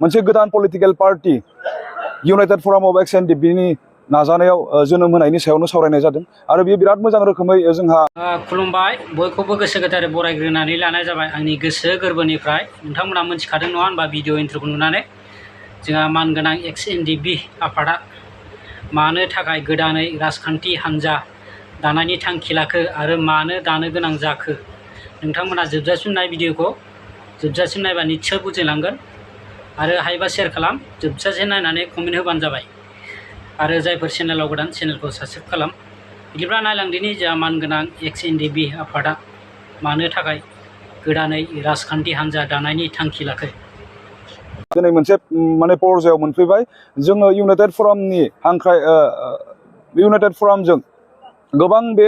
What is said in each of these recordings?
मोनसे गोदान political party united forum of ex and डिबिनि नाजानायाव जोनोम होनायनि सायावनो सावरायनाय जादों आरो बेयो बिराद मोजां रोखोमै जोंहा खुलुमबाय बयखौबो गोसो गोथारै बरायग्रोनानै लानाय जाबाय आंनि गोसो गोरबोनिफ्राय नोंथांमोना मोनथिखादों नङा होनबा भिडिअ इन्ट्र'खौ नुनानै जोंहा मानगोनां एक्स एन डि बि आफादा मानो थाखाय गोदानै राजखान्थि हान्जा दानायनि थांखि लाखो आरो मानो दानो गोनां जाखो नोंथांमोना जोबजासिम नाय भिडिअखौ जोबजासिम नायबा निस्सय बुजिलांगोन आरो हायोबा शेयार खालाम जोबजासिम नायनानै कमेन्ट होबानो जाबाय आरो जायफोर चेनेलाव गोदान चेनेलखौ साबस्क्राइब खालाम बिदिब्ला नायलांदिनि जोंहा मानगोनां एक्स एन डि बि आफादा मानो थाखाय गोदानै राजखान्थि हान्जा दानायनि थांखि लाखो दिनै मोनसे माने पर्यायाव मोनफैबाय जोङो इउनाइटेड फरामनि हांख्राय इउनाइटेड फरामजों गोबां बे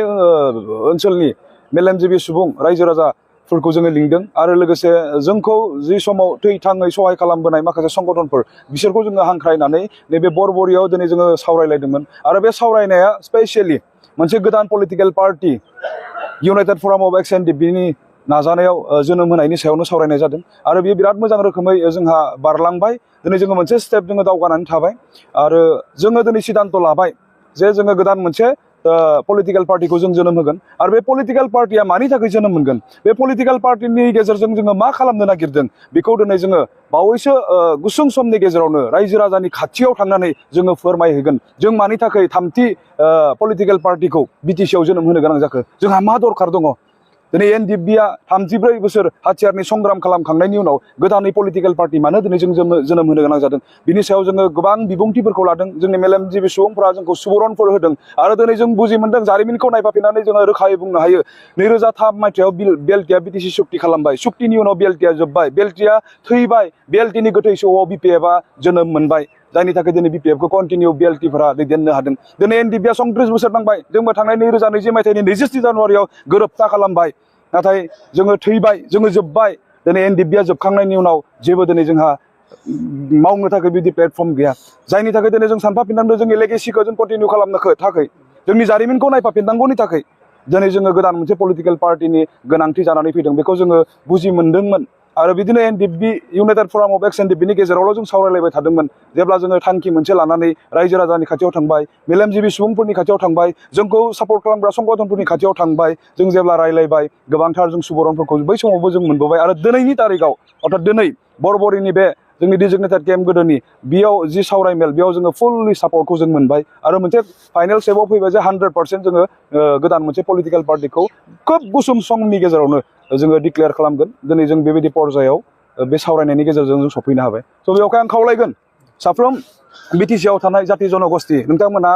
ओनसोलनि मेलेमजिबि सुबुं रायजो राजाफोरखौ जोङो लिंदों आरो लोगोसे जोंखौ जि समाव थै-थाङै सहाय खालामबोनाय माखासे संगठनफोर बिसोरखौ जोङो हांख्रायनानै नैबे बरबरियाव दिनै जोङो सावरायलायदोंमोन आरो बे सावरायनाया स्पेसियेलि मोनसे गोदान political party united forum of ex and डिबिनि नाजानायाव जोनोम होनायनि सायावनो सावरायनाय जादों आरो बेयो बिराद मोजां रोखोमै जोंहा बारलांबाय दिनै जोङो मोनसे स्टेप जोङो दावगानानै थाबाय आरो जोङो दिनै सिद्धान्त लाबाय जे जोङो गोदान मोनसे पलिटिकल पार्टीखौ जों जोनोम होगोन आरो बे पलिटिकल पार्टीया मानि थाखाय जोनोम मोनगोन बे पलिटिकल पार्टीनि गेजेरजों जोङो मा खालामनो नागिरदों बेखौ दिनै जोङो बावैसो गुसुं समनि गेजेरावनो रायजो राजानि खाथियाव थांनानै जोङो फोरमायहैगोन जों मानि थाखाय थामथि पलिटिकल पार्टीखौ बिटिसिआव जोनोम होनो गोनां जाखो जोंहा मा दरखार दङ दिनै एनडिबिआ 34 बोसोर हाथियारनि संग्राम खालामखांनायनि उनाव गोदानै पलिटिकल पार्टी मानो दिनै जों जोनोम होनो गोनां जादों बिनि सायाव जोङो गोबां बिबुंथिफोरखौ लादों जोंनि मेलेमजिबि सुबुंफोरा जोंखौ सुबुरनफोर होदों आरो दिनै जों बुजि मोनदों जारिमिनखौ नायफाफिननानै जोङो रोखायै बुंनो हायो 2003 मायथाइयाव बिएलटिआ बिटिसि सुक्ति खालामबाय सुक्तिनि उनाव बिएलटिआ जोब्बाय बिएलटिआ थैबाय बिएलटिनि गोथै सहआव बिपिएफआ जोनोम मोनबाय जायनि थाखाय दिनै बिपिएफखौ कन्टिनिउ बिएलटिफोरा दैदेननो हादों दिनै एनडिबिआ 34 बोसोर नांबाय जोंबो थांनाय 2020 मायथाइनि 27 जानुवारियाव गोरोबथा खालामबाय नाथाय जोङो थैबाय जोङो जोब्बाय दिनै एनडिबिआ जोबखांनायनि उनाव जेबो दिनै जोंहा मावनो थाखाय बिदि प्लेटफर्म गैया जायनि थाखाय दिनै जों सानफाफिननांगौ जोंनि लेगेसिखौ जों कन्टिनिउ खालामनो थाखाय जोंनि जारिमिनखौ नायफाफिननांगौनि थाखाय दिनै जोङो गोदान मोनसे पलिटिकल पार्टीनि गोनांथि जानानै फैदों बेखौ जोङो बुजि मोनदोंमोन आरो बिदिनो एनडिबि United forum of ex and डिबिनि गेजेरावल' जों सावरायलायबाय थादोंमोन जेब्ला जोङो थांखि मोनसे लानानै रायजो राजानि खाथियाव थांबाय मेलेमजिबि सुबुंफोरनि खाथियाव थांबाय जोंखौ सापर्ट खालामग्रा संगठनफोरनि खाथियाव थांबाय जों जेब्ला रायलायबाय गोबांथार जों सुबुरनफोरखौ बै समावबो जों मोनबोबाय आरो दिनैनि तारिखाव अर्थात दिनै बरबरिनि बे जोंनि डिजिगनेटेड केम्प गोदोनि बेयाव जि सावरायमेल बेयाव जोङो फुल्लि सापर्टखौ जों मोनबाय आरो मोनसे फाइनाल स्टेपआव फैबाय जे 100% जोङो गोदान मोनसे पलिटिकल पार्टीखौ खोब गुसुं समनि गेजेरावनो जोङो डिक्लेयार खालामगोन दिनै जों बेबायदि पर्यायाव बे सावरायनायनि गेजेरजों जों सफैनो हाबाय स' बेयावहाय आं खावलायगोन साफ्रोम बिटिसिआव थानाय जाथि जनगोष्ठी नोंथांमोना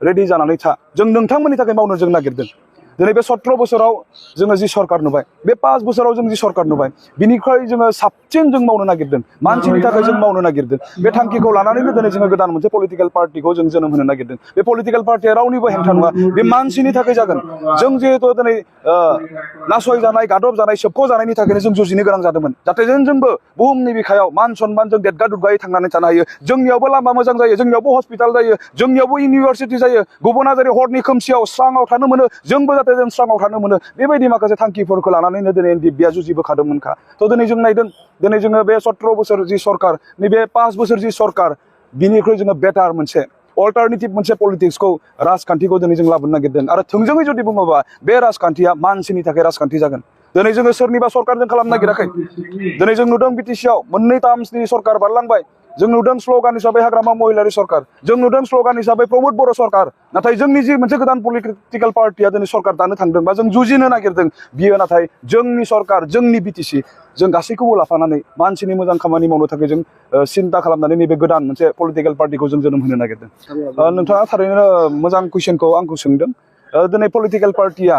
रेडि जानानै था जों नोंथांमोननि थाखाय मावनो जों नागिरदों दिनै बे 17 बोसोराव जोङो जि सरकार नुबाय बे 5 बोसोराव जों जि सरकार नुबाय बिनिख्रुइ जोङो साबसिन जों मावनो नागिरदों मानसिनि थाखाय जों मावनो नागिरदों बे थांखिखौ लानानैनो दिनै जोङो गोदान मोनसे पलिटिकल पार्टीखौ जों जोनोम होनो नागिरदों बे पलिटिकल पार्टीया रावनिबो हेंथा नङा बे मानसिनि थाखाय जागोन जों जिहेतु दिनै नासयजानाय गादब जानाय सोबख' जानायनि थाखायनो जों जुजिनो गोनां जादोंमोन जाहाथे जोंबो बुहुमनि बिखायाव मान सन्मान जों देदगा दुदगायै थांनानै थानो हायो जोंनियावबो लामा मोजां जायो जोंनियावबो हस्पिटाल जायो जोंनियावबो इउनिभारसिटि जायो गुबुना जेरै हरनि खोमसियाव स्राङाव थानो मोनो जोंबो जाहाथे जों स्राङाव थानो मोनो बेबायदि माखासे थांखिफोरखौ लानानैनो दिनै एनडिबिआ जुजिबोखादोंमोनखा थ' दिनै जों नायदों दिनै जोङो बे 17 बोसोर जि सरकार नैबे 5 बोसोर जि सरकार बिनिख्रुइ जोङो बेटार मोनसे अल्टारनेटिभ मोनसे पलिटिक्सखौ राजखान्थिखौ दिनै जों लाबोनो नागिरदों आरो थोंजोङै जुदि बुङोबा बे राजखान्थिया मानसिनि थाखाय राजखान्थि जागोन दिनै जोङो सोरनिबा सरकारजों खालामनो नागिराखै दिनै जों नुदों बिटिसिआव मोननै टार्मसनि सरकार बारलांबाय जों नुदों स्ल'गान हिसाबै हाग्रामा महिलारि सरकार जों नुदों स्ल'गान हिसाबै प्रमोद बर' सरकार नाथाय जोंनि जि मोनसे गोदान पलिटिकल पार्टीया दिनै सरकार दानो थांदों बा जों जुजिनो नागिरदों बियो नाथाय जोंनि सरकार जोंनि बिटिसि जों गासैखौबो लाफानानै मानसिनि मोजां खामानि मावनो थाखाय जों सिन्था खालामनानै नैबे गोदान मोनसे पलिटिकल पार्टीखौ जों जोनोम होनो नागिरदों नोंथाङा थारैनो मोजां कुइसनखौ आंखौ सोंदों दिनै पलिटिकल पार्टीया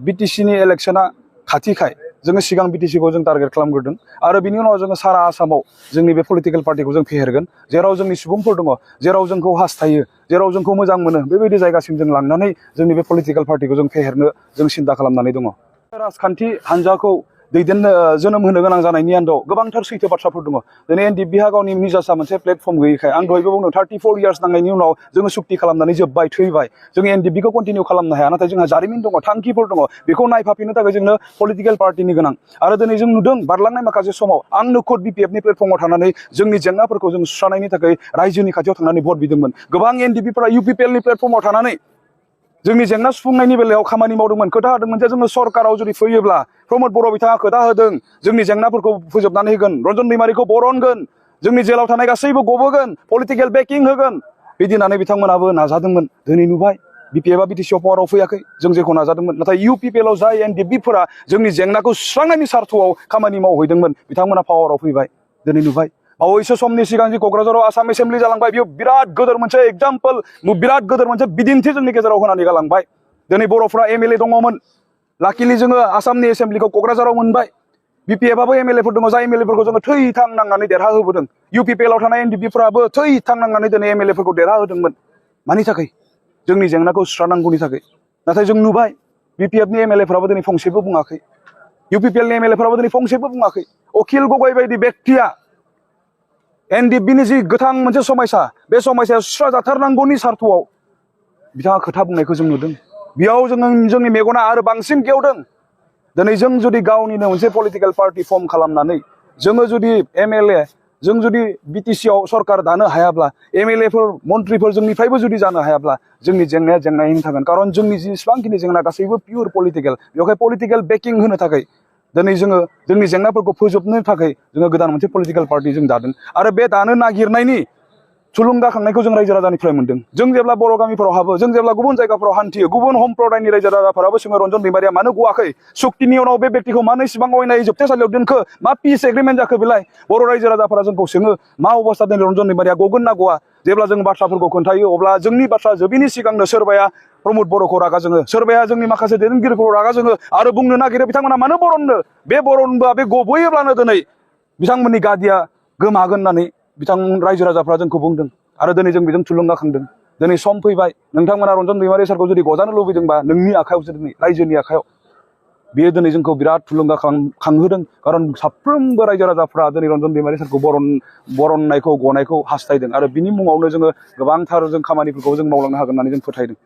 बिटिसिनि इलेक्शना खाथिखाय जोङो सिगां बिटिसिखौ जों टारगेट खालामग्रोदों आरो बिनि उनाव जोङो सारा आसामाव जोंनि बे पलिटिकल पार्टीखौ जों फेहेरगोन जेराव जोंनि सुबुंफोर दङ जेराव जोंखौ हास्थायो जेराव जोंखौ मोजां मोनो बेबायदि जायगासिम जों लांनानै जोंनि बे पलिटिकल पार्टीखौ जों फेहेरनो जों सिन्था खालामनानै दङ राजखान्थि हान्जाखौ दैदेननो जोनोम होनो गोनां जानायनि आन्दोआव गोबांथार सैथो बाथ्राफोर दङ दिनै एनडिएफबिहा गावनि निजासा मोनसे प्लेटफर्म गैयैखाय आं दहायबो बुंदों 34 इयार्स नांनायनि उनाव जोङो सुक्ति खालामनानै जोब्बाय थैबाय जों एनडिएफबिखौ कन्टिनिउ खालामनो हाया नाथाय जोंहा जारिमिन दङ थांखिफोर दङ बेखौ नायफाफिननो थाखाय जोंनो पलिटिकेल पार्टिनि गोनां आरो दिनै जों नुदों बारलांनाय माखासे समाव आंनो खुद बिपिएफनि प्लेटफर्माव थानानै जोंनि जेंनाफोरखौ जों सुस्रांनायनि थाखाय रायजोनि खाथियाव थांनानै भट बिदोंमोन गोबां एनडिएफबिफोरा इउपिपिएलनि प्लेटफर्माव थानानै जोंनि जेंना सुफुंनायनि बेलायाव खामानि मावदोंमोन खोथा होदोंमोन जे जोङो सरकाराव जुदि फैयोब्ला प्रमद बर' बिथाङा खोथा होदों जोंनि जेंनाफोरखौ फोजोबनानै होगोन रन्जन दैमारिखौ बरनगोन जोंनि जेलाव थानाय गासैबो गबोगोन पलिटिकेल बेकिं होगोन बिदि होननानै बिथांमोनाबो नाजादोंमोन दिनै नुबाय बिपिएफआ बिटिसिआव पावाराव फैयाखै जों जेखौ नाजादोंमोन नाथाय इउपिपिएलआव जाय एनडिएफबिफोरा जोंनि जेंनाखौ सुस्रांनायनि सार्थआव खामानि मावहैदोंमोन बिथांमोना पावाराव फैबाय दिनै नुबाय बावैसो समनि सिगां जि क'क्राझाराव आसाम एसेम्बलि जालांबाय बेयाव बिराद गोदोर मोनसे एग्जाम्पल बिराद गोदोर मोनसे बिदिन्थि जोंनि गेजेराव होनानै गालांबाय दिनै बर'फ्रा एमएलए दङमोन लाकिलि जोङो आसामनि एसेम्बलिखौ क'क्राझाराव मोनबाय बिपिएफआबो एमएलएफोर दङ जाय एमएलएफोरखौ जोङो थै-थां नांनानै देरहाहोबोदों इउपिपिएलआव थानाय एनडिएफबिफोराबो थै-थां नांनानै दिनै एमएलएफोरखौ देरहाहोदोंमोन मानि थाखाय जोंनि जेंनाखौ सुस्रांनांगौनि थाखाय नाथाय जों नुबाय बिपिएफनि एमएलएफोराबो दिनै फंसेबो बुङाखै इउपिपिएलनि एमएलएफोराबो दिनै फंसेबो बुङाखै अखिल गगৈ बायदि व्यक्तिया एनडिएफबिनि जि गोथां मोनसे समायसा बे समायसाया सुस्राजाथारनांगौनि सार्थआव बिथाङा खोथा बुंनायखौ जों नुदों बेयाव जोंनि मेगना आरो बांसिन गेवदों दिनै जों जुदि गावनिनो मोनसे पलिटिकेल पार्टि फर्म खालामनानै जोङो जुदि एमएलए जों जुदि बिटिसिआव सरकार दानो हायाब्ला एमएलएफोर मन्थ्रिफोर जोंनिफ्रायबो जुदि जानो हायाब्ला जोंनि जेंनाया जेंनायैनो थागोन खारन जोंनि जेसेबांखिनि जेंना गासैबो पियर पलिटिकेल बेवहाय पलिटिकेल बेकिं होनो थाखाय दिनै जोङो जोंनि जेंनाफोरखौ फोजोबनो थाखाय जोङो गोदान मोनसे पलिटिकेल पार्टि जों दादों आरो बे दानो नागिरनायनि थुलुंगाखांनायखौ जों रायजो राजानिफ्राय मोन्दों जों जेब्ला बर' गामिफोराव हाबो जों जेब्ला गुबुन जायगाफोराव हान्थियो गुबुन सम्प्रदायनि रायजो राजाफोराबो सोङो रन्जन दैमारिया मानो गवाखै सुक्तिनि उनाव बे व्यक्तिखौ मानो इसिबां अयनायै जोबथेसालियाव दोनखो मा पिस एग्रिमेन्ट जाखो बेलाय बर' रायजो राजाफोरा जोंखौ सोङो मा अबस्था दिनै रन्जन दैमारिया गगोन ना गवा जेब्ला जों बाथ्राफोरखौ खोन्थायो अब्ला जोंनि बाथ्रा जोबैनि सिगांनो सोरबाया प्रमद बर'खौ रागा जोङो सोरबाया जोंनि माखासे दैदेनगिरिफोरखौ रागा जोङो आरो बुंनो नागिरो बिथांमोना मानो बरननो बे बरनबा बे गबोयोब्लानो दिनै बिथांमोननि गादिया गोमागोन होननानै बिथां रायजो राजाफ्रा जोंखौ बुंदों आरो दिनै जों बेजों थुलुंगाखांदों दिनै सम फैबाय नोंथांमोना रन्जन दैमारि सारखौ जुदि गजानो लुबैदोंबा नोंनि आखायावसो दिनै रायजोनि आखायाव बेयो दिनै जोंखौ बिराद थुलुंगाखांहोदों खारन साफ्रोमबो रायजो राजाफ्रा दिनै रन्जन दैमारि सारखौ बरननायखौ गनायखौ हास्थायदों आरो बिनि मुङावनो जोङो गोबांथार जों खामानिफोरखौ जों मावलांनो हागोन होननानै जों फोथायदों